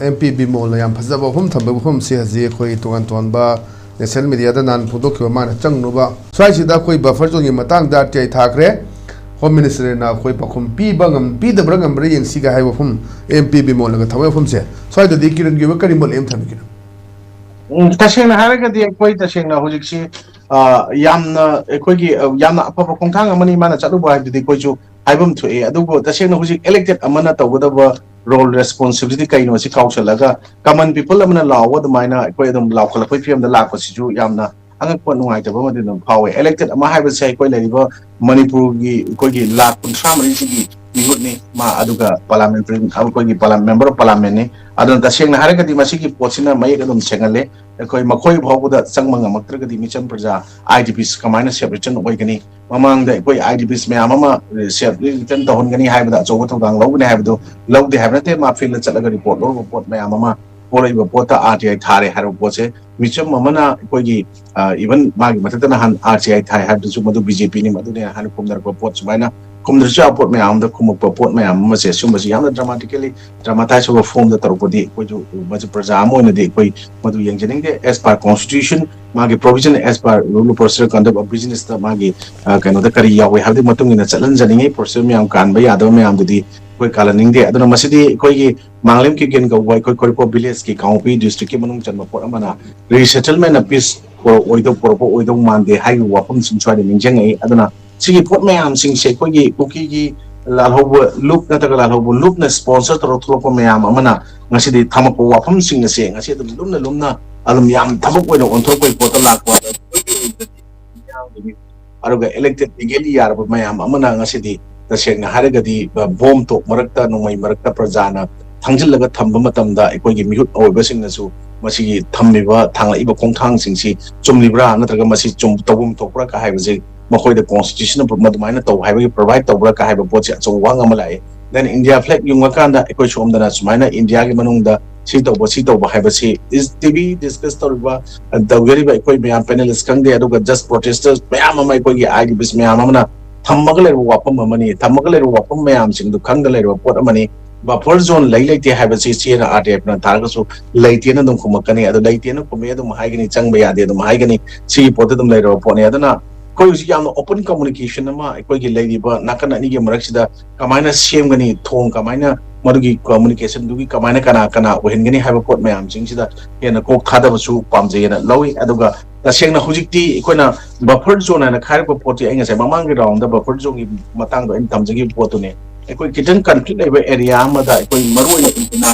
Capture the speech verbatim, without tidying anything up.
M P ꯕꯤꯃꯣꯜꯅ ꯌꯥꯝ ꯐꯖꯕ ꯋꯥꯐꯝ ꯊꯝꯕ ꯋꯥꯐꯝꯁꯦ ꯍꯧꯖꯤꯛ ꯑꯩꯈꯣꯏ ꯇꯣꯉꯥꯟ ꯇꯣꯉꯥꯟꯕ ꯅꯦꯁꯅꯦꯜ ꯃꯦꯗꯤꯌꯥꯗ ꯅꯍꯥꯟ ꯐꯣꯡꯗꯣꯛꯈꯤꯕ ꯃꯥꯅ ꯆꯪꯅꯕ ꯁ꯭ꯋꯥꯏꯁꯤꯗ ꯑꯩꯈꯣꯏ ꯕꯐꯔ ꯖꯣꯟꯒꯤ ꯃꯇꯥꯡꯗ ꯑꯥꯔ ꯇꯤ ꯑꯥꯏ ꯊꯥꯈ꯭ꯔꯦ꯫ ꯍꯣꯝ ꯃꯤꯅꯤꯁꯇꯔꯅ ꯑꯩꯈꯣꯏ ꯄꯥꯎꯈꯨꯝ ꯄꯤꯕ ꯉꯝ ꯄꯤꯗꯕ꯭ꯔꯥ ꯉꯝꯕ꯭ꯔꯥ ꯌꯦꯡꯁꯤꯒ ꯍꯥꯏꯕ ꯋꯥꯐꯝ ꯑꯦꯝ ꯄꯤ ꯕꯤꯃꯣꯜꯅꯒ ꯊꯝꯕ ꯋꯥꯐꯝꯁꯦ ꯁ꯭ꯋꯥꯏꯗꯗꯤ ꯀꯤꯔꯟꯒꯤ ꯑꯣꯏꯕ ꯀꯔꯤ ꯃꯣꯠ ꯑꯃ ꯊꯝꯕꯤꯒꯦ? ꯎꯝ, ꯇꯁꯦꯡꯅ ꯍꯥꯏꯔꯒꯗꯤ ꯑꯩꯈꯣꯏ ꯇꯁꯦꯡꯅ ꯍꯧꯖꯤꯛꯁꯤ ꯑ, ꯌꯥꯝꯅ ꯑꯩꯈꯣꯏꯒꯤ ꯑ, ꯌꯥꯝꯅ ꯑꯐꯕ ꯈꯣꯡꯊꯥꯡ ꯑꯃꯅꯤ ꯃꯥꯅ ꯆꯠꯂꯨꯕ ꯍꯥꯏꯕꯗꯨꯗꯤ ꯑꯩꯈꯣꯏꯁꯨ ꯍꯥꯏꯐꯝ ꯊꯣꯛꯑꯦ꯫ ꯑꯗꯨꯕꯨ ꯇꯁꯦꯡꯅ ꯍꯧꯖꯤꯛ ꯏꯂꯦꯛꯇꯦꯠ ꯑꯃꯅ ꯇꯧꯒꯗꯕ ꯔꯣꯜ ꯔꯦꯁꯄꯣꯟꯁꯤꯕꯤꯂꯤꯇꯤ ꯀꯩꯅꯣ ꯁꯤ ꯀꯥꯎꯁꯜꯂꯒ ꯀꯃꯟ ꯄꯤꯄꯜ ꯑꯃꯅ ꯂꯥꯎꯕ ꯑꯗꯨꯃꯥꯏꯅ ꯑꯩꯈꯣꯏ ꯑꯗꯨꯝ ꯂꯥꯎꯈꯠꯂꯛꯄꯒꯤ ꯐꯤꯕꯝꯗ ꯂꯥꯛꯄꯁꯤꯁꯨ ꯌꯥꯝꯅ ꯑꯉꯛꯄ ꯅꯨꯡꯉꯥꯏꯇꯕ ꯑꯃꯗꯤ ꯑꯗꯨꯝ ꯐꯥꯎꯋꯦ꯫ ꯏꯂꯦꯛꯇꯦꯠ ꯑꯃ ꯍꯥꯏꯕꯁꯦ ꯑꯩꯈꯣꯏ ꯂꯩꯔꯤꯕ ꯃꯅꯤꯄꯨꯔꯒꯤ ꯑꯩꯈꯣꯏꯒꯤ ꯂꯥꯈ ꯀꯨꯟꯊ꯭ꯔꯥ ꯃꯔꯤꯁꯤꯒꯤ ꯃꯤꯍꯨꯠꯅꯤ ꯃꯥ, ꯑꯗꯨꯒ ꯄꯥꯔꯂꯥꯃꯦꯟꯇꯔꯤ ꯑꯩꯈꯣꯏꯒꯤ ꯄꯥꯔꯂꯥ ꯃꯦꯝꯕꯔ ꯑꯣꯐ ꯄꯥꯔꯂꯥꯃꯦꯟꯅꯤ꯫ ꯑꯗꯨꯅ ꯇꯁꯦꯡꯅ ꯍꯥꯏꯔꯒꯗꯤ ꯃꯁꯤꯒꯤ ꯄꯣꯠꯁꯤꯅ ꯃꯌꯦꯛ ꯑꯗꯨꯝ ꯁꯦꯡꯍꯜꯂꯦ꯫ ꯑꯩꯈꯣꯏ ꯃꯈꯣꯏ ꯐꯥꯎꯕꯗ ꯆꯪꯕ ꯉꯝꯃꯛꯇ꯭ꯔꯒꯗꯤ ꯃꯤꯆꯝ ꯄ꯭ꯔꯖꯥ ꯑꯥꯏ ꯗꯤ ꯄꯤꯁ ꯀꯃꯥꯏꯅ ꯁꯦꯞ ꯔꯤꯇꯔꯟ ꯑꯣꯏꯒꯅꯤ? ꯃꯃꯥꯡꯗ ꯑꯩꯈꯣꯏ ꯑꯥꯏ ꯗꯤ ꯄꯤꯁ ꯃꯌꯥꯝ ꯑꯃ ꯁꯦꯞ ꯔꯤꯇꯔꯟ ꯇꯧꯍꯟꯒꯅꯤ ꯍꯥꯏꯕꯗ ꯑꯆꯧꯕ ꯊꯧꯗꯥꯡ ꯂꯧꯒꯅꯤ ꯍꯥꯏꯕꯗꯨ ꯂꯧꯗꯦ ꯍꯥꯏꯕ ꯅꯠꯇꯦ꯫ ꯃꯥ ꯐꯤꯜꯗ ꯆꯠꯂꯒ ꯔꯤꯄꯣꯔꯠ ꯂꯧꯔꯨꯕ ꯄꯣꯠ ꯃꯌꯥꯝ ꯑꯃ ꯄꯣꯔꯛꯏꯕ ꯄꯣꯠꯇ ꯑꯥꯔ ꯇꯤ ꯑꯥꯏ ꯊꯥꯔꯦ ꯍꯥꯏꯔꯕ ꯄꯣꯠꯁꯦ ꯃꯤꯆꯝ ꯑꯃꯅ ꯑꯩꯈꯣꯏꯒꯤ ꯏꯚꯟ ꯃꯥꯒꯤ ꯃꯊꯛꯇ ꯅꯍꯥꯟ ꯑꯥꯔ ꯇꯤ ꯑꯥꯏ ꯊꯥꯏ ꯍꯥꯏꯕꯗꯨꯁꯨ ꯃꯗꯨ ꯕꯤ ꯖꯦ ꯄꯤꯅꯤ ꯃꯗꯨꯅꯦ ꯍꯥꯏꯅ ꯈꯨꯝꯅꯔꯛꯄ ꯄꯣꯠ ꯁꯨꯃꯥꯏꯅ ꯈꯨꯝꯗ꯭ꯔꯁꯨ ꯌꯥꯕ ꯄꯣꯠ ꯃꯌꯥꯝ ꯑꯃꯗ ꯈꯨꯝꯃꯛꯄ ꯄꯣꯠ ꯃꯌꯥꯝ ꯑꯃꯁꯦ ꯁꯨꯝꯕꯁꯤ ꯌꯥꯝꯅ ꯗ꯭ꯔꯃꯥꯇꯤꯀꯦꯂꯤ ꯗ꯭ꯔꯃꯥꯇꯥꯏꯁ ꯑꯣꯏꯕ ꯐꯣꯝꯗ ꯇꯧꯔꯛꯄꯗꯤ ꯑꯩꯈꯣꯏꯁꯨ ꯃꯁꯤ ꯄ꯭ꯔꯖꯥ ꯑꯃ ꯑꯣꯏꯅꯗꯤ ꯑꯩꯈꯣꯏ ꯃꯗꯨ ꯌꯦꯡꯖꯅꯤꯡꯗꯦ꯫ As per constitution ꯃꯥꯒꯤ provision, as per rule of procedure conduct of business ꯇ ꯃꯥꯒꯤ ꯑ, ꯀꯩꯅꯣꯗ ꯀꯔꯤ ꯌꯥꯎꯋꯦ ꯍꯥꯏꯕꯗꯨꯒꯤ ꯃꯇꯨꯡ ꯏꯟꯅ ꯆꯠꯍꯟꯖꯅꯤꯡꯉꯤ꯫ ꯄ꯭ꯔꯣꯁꯦꯁ ꯃꯌꯥꯝ ꯀꯥꯟꯕ ꯌꯥꯗꯕ ꯃꯌꯥꯝꯗꯨꯗꯤ ꯑꯩꯈꯣꯏ ꯀꯥꯜꯍꯟꯅꯤꯡꯗꯦ꯫ ꯑꯗꯨꯅ ꯃꯁꯤꯗꯤ ꯑꯩꯈꯣꯏꯒꯤ ꯃꯥꯡꯂꯦꯝ ꯀꯤꯀꯦꯟ ꯀꯧꯕ ꯑꯩꯈꯣꯏ ꯈꯣꯏꯔꯤꯄꯣꯛ ꯚꯤꯂꯦꯖꯀꯤ ꯀꯥꯡꯄꯣꯛꯄꯤ ꯗꯤꯁꯇ꯭ꯔꯤꯛꯀꯤ ꯃꯅꯨꯡ ꯆꯟꯕ ꯄꯣꯠ ꯑꯃꯅ ꯔꯤꯁꯦꯇꯜꯃꯦꯟꯅ ꯄꯤꯁ ꯑꯣꯏꯗꯧ ꯄꯨꯔꯛꯄ ꯑꯣꯏꯗꯧ ꯃꯥꯟꯗꯦ ꯍꯥꯏꯔꯤꯕ ꯋꯥꯐꯝꯁꯤꯡ ꯁ꯭ꯋꯥꯏꯗ ꯅꯤꯡꯁꯤꯡꯉꯛꯏ꯫ ꯑꯗꯨꯅ ꯁꯤꯒꯤ ꯄꯣꯠ ꯃꯌꯥꯝꯁꯤꯡꯁꯦ ꯑꯩꯈꯣꯏꯒꯤ ꯀꯨꯀꯤꯒꯤ ꯂꯥꯜꯍꯧꯕ ꯂꯨꯞ ꯅꯠꯇ꯭ꯔꯒ ꯂꯥꯜꯍꯧꯕ ꯂꯨꯞꯅ ꯁ꯭ꯄꯣꯟꯁꯔ ꯇꯧꯔ ꯊꯣꯛꯂꯛꯄ ꯃꯌꯥꯝ ꯑꯃꯅ ꯉꯁꯤꯗꯤ ꯊꯝꯃꯛꯄ ꯋꯥꯐꯝꯁꯤꯡ ꯑꯁꯦ ꯉꯁꯤ ꯑꯗꯨꯝ ꯂꯨꯝꯅ ꯂꯨꯝꯅ ꯑꯗꯨꯝ ꯌꯥꯝ ꯊꯕꯛ ꯑꯣꯏꯅ ꯑꯣꯟꯊꯣꯔꯛꯄꯒꯤ ꯄꯣꯠꯇ ꯂꯥꯛꯄ꯫ ꯑꯗꯨꯒ ꯏꯂꯦꯛꯇꯦꯠ ꯂꯤꯒꯦꯂꯤ ꯌꯥꯔꯕ ꯃꯌꯥꯝ ꯑꯃꯅ ꯉꯁꯤꯗꯤ ꯇꯁꯦꯡꯅ ꯍꯥꯏꯔꯒꯗꯤ ꯕꯣꯝ ꯇꯣꯛ ꯃꯔꯛꯇ ꯅꯣꯡꯃꯩ ꯃꯔꯛꯇ ꯄ꯭ꯔꯖꯥꯅ ꯊꯥꯡꯖꯤꯜꯂꯒ ꯊꯝꯕ ꯃꯇꯝꯗ ꯑꯩꯈꯣꯏꯒꯤ ꯃꯤꯍꯨꯠ ꯑꯣꯏꯕꯁꯤꯡꯅꯁꯨ ꯃꯁꯤꯒꯤ ꯊꯝꯃꯤꯕ ꯊꯥꯡꯂꯛꯏꯕ ꯈꯣꯡꯊꯥꯡꯁꯤꯡꯁꯤ ꯆꯨꯝꯂꯤꯕ꯭ꯔꯥ ꯅꯠꯇ꯭ꯔꯒ ꯃꯁꯤ ꯆꯨꯝ ꯇꯧꯐꯝ ꯊꯣꯛꯄ꯭ꯔꯥ ꯀ ꯍꯥꯏꯕꯁꯤ ꯃꯈꯣꯏꯗ ꯀꯣꯟꯁꯇꯤꯇ꯭ꯌꯨꯁꯟ ꯃꯗꯨꯃꯥꯏꯅ ꯇꯧ ꯍꯥꯏꯕꯒꯤ ꯄ꯭ꯔꯣꯚꯥꯏꯠ ꯇꯧꯕ꯭ꯔꯥ ꯀ ꯍꯥꯏꯕ ꯄꯣꯠꯁꯤ ꯑꯆꯧꯕ ꯋꯥꯍꯪ ꯑꯃ ꯂꯥꯛꯏ꯫ Then India flag ꯌꯨꯡꯉꯀꯥꯟꯗ ꯑꯩꯈꯣꯏ ꯁꯣꯝꯗꯅ ꯁꯨꯃꯥꯏꯅ ꯏꯟꯗꯤꯌꯥꯒꯤ ꯃꯅꯨꯡꯗ ꯁꯤ ꯇꯧꯕ ꯁꯤ ꯇꯧꯕ ꯍꯥꯏꯕꯁꯤ ꯏꯁ ꯇꯤ ꯚꯤ ꯗꯤꯁꯀꯁ ꯇꯧꯔꯤꯕ ꯇꯧꯖꯔꯤꯕ ꯑꯩꯈꯣꯏ ꯃꯌꯥꯝ ꯄꯦꯅꯦꯂꯤꯁ ꯈꯪꯗꯦ ꯑꯗꯨꯒ ꯖꯁ ꯄ꯭ꯔꯣꯇꯦꯁꯇꯔ ꯃꯌꯥꯝ ꯑꯃ ꯑꯩꯈꯣꯏꯒꯤ ꯑꯥꯏ ꯗꯤ ꯄꯤꯁ ꯃꯌꯥꯝ ꯑꯃꯅ ꯊꯝꯃꯒ ꯂꯩꯔꯤꯕ ꯋꯥꯐꯝ ꯑꯃꯅꯤ꯫ ꯊꯝꯃꯒ ꯂꯩꯔꯤꯕ ꯋꯥꯐꯝ ꯃꯌꯥꯝꯁꯤꯡꯗꯨ ꯈꯪꯗ ꯂꯩꯔꯤꯕ ꯄꯣꯠ ꯑꯃꯅꯤ꯫ ꯕꯐꯔ ꯖꯣꯟ ꯂꯩ ꯂꯩꯇꯦ ꯍꯥꯏꯕꯁꯤ ꯏꯆꯦꯅ ꯑꯥꯔ ꯗꯤ ꯑꯦꯐꯅ ꯊꯥꯔꯒꯁꯨ ꯂꯩꯇꯦꯅ ꯑꯗꯨꯝ ꯈꯨꯝꯃꯛꯀꯅꯤ꯫ ꯑꯗꯨ ꯂꯩꯇꯦꯅ ꯈꯨꯝꯃꯦ ꯑꯗꯨꯝ ꯍꯥꯏꯒꯅꯤ, ꯆꯪꯕ ꯌꯥꯗꯦ ꯑꯗꯨꯝ ꯍꯥꯏꯒꯅꯤ꯫ ꯁꯤꯒꯤ ꯄꯣꯠꯇ ꯑꯗꯨꯝ ꯂꯩꯔꯕ ꯄꯣꯠꯅꯤ꯫ ꯑꯗꯨꯅ ꯑꯩꯈꯣꯏ ꯍꯧꯖꯤꯛ ꯌꯥꯝꯅ ꯑꯣꯄꯟ ꯀꯝꯃꯨꯅꯤꯀꯦꯁꯟ ꯑꯃ ꯑꯩꯈꯣꯏꯒꯤ ꯂꯩꯔꯤꯕ ꯅꯥꯀꯟ ꯑꯅꯤꯒꯤ ꯃꯔꯛꯁꯤꯗ ꯀꯃꯥꯏꯅ ꯁꯦꯝꯒꯅꯤ, ꯊꯣꯡ ꯀꯃꯥꯏꯅ, ꯃꯗꯨꯒꯤ ꯀꯝꯃꯨꯅꯤꯀꯦꯁꯟꯗꯨꯒꯤ ꯀꯃꯥꯏꯅ ꯀꯅꯥ ꯀꯅꯥ ꯑꯣꯏꯍꯟꯒꯅꯤ ꯍꯥꯏꯕ ꯄꯣꯠ ꯃꯌꯥꯝꯁꯤꯡꯁꯤꯗ ꯍꯦꯟꯅ ꯀꯣꯛ ꯊꯥꯗꯕꯁꯨ ꯄꯥꯝꯖꯩꯑꯅ ꯂꯧꯏ꯫ ꯑꯗꯨꯒ ꯇꯁꯦꯡꯅ ꯍꯧꯖꯤꯛꯇꯤ ꯑꯩꯈꯣꯏꯅ ꯕꯐꯔ ꯖꯣꯟ ꯍꯥꯏꯅ ꯈꯥꯏꯔꯛꯄ ꯄꯣꯠꯁꯤ, ꯑꯩ ꯉꯁꯥꯏ ꯃꯃꯥꯡꯒꯤ ꯔꯥꯎꯟꯗ ꯕꯐꯔ ꯖꯣꯟꯒꯤ ꯃꯇꯥꯡꯗ ꯑꯩꯅ ꯊꯝꯖꯈꯤꯕ ꯄꯣꯠꯇꯨꯅꯦ꯫ ꯑꯩꯈꯣꯏ ꯈꯤꯇꯪ ꯀꯟꯐ꯭ꯂꯤꯛ ꯂꯩꯕ ꯑꯦꯔꯤꯌꯥ ꯑꯃꯗ ꯑꯩꯈꯣꯏ ꯃꯔꯨꯑꯣꯏꯅ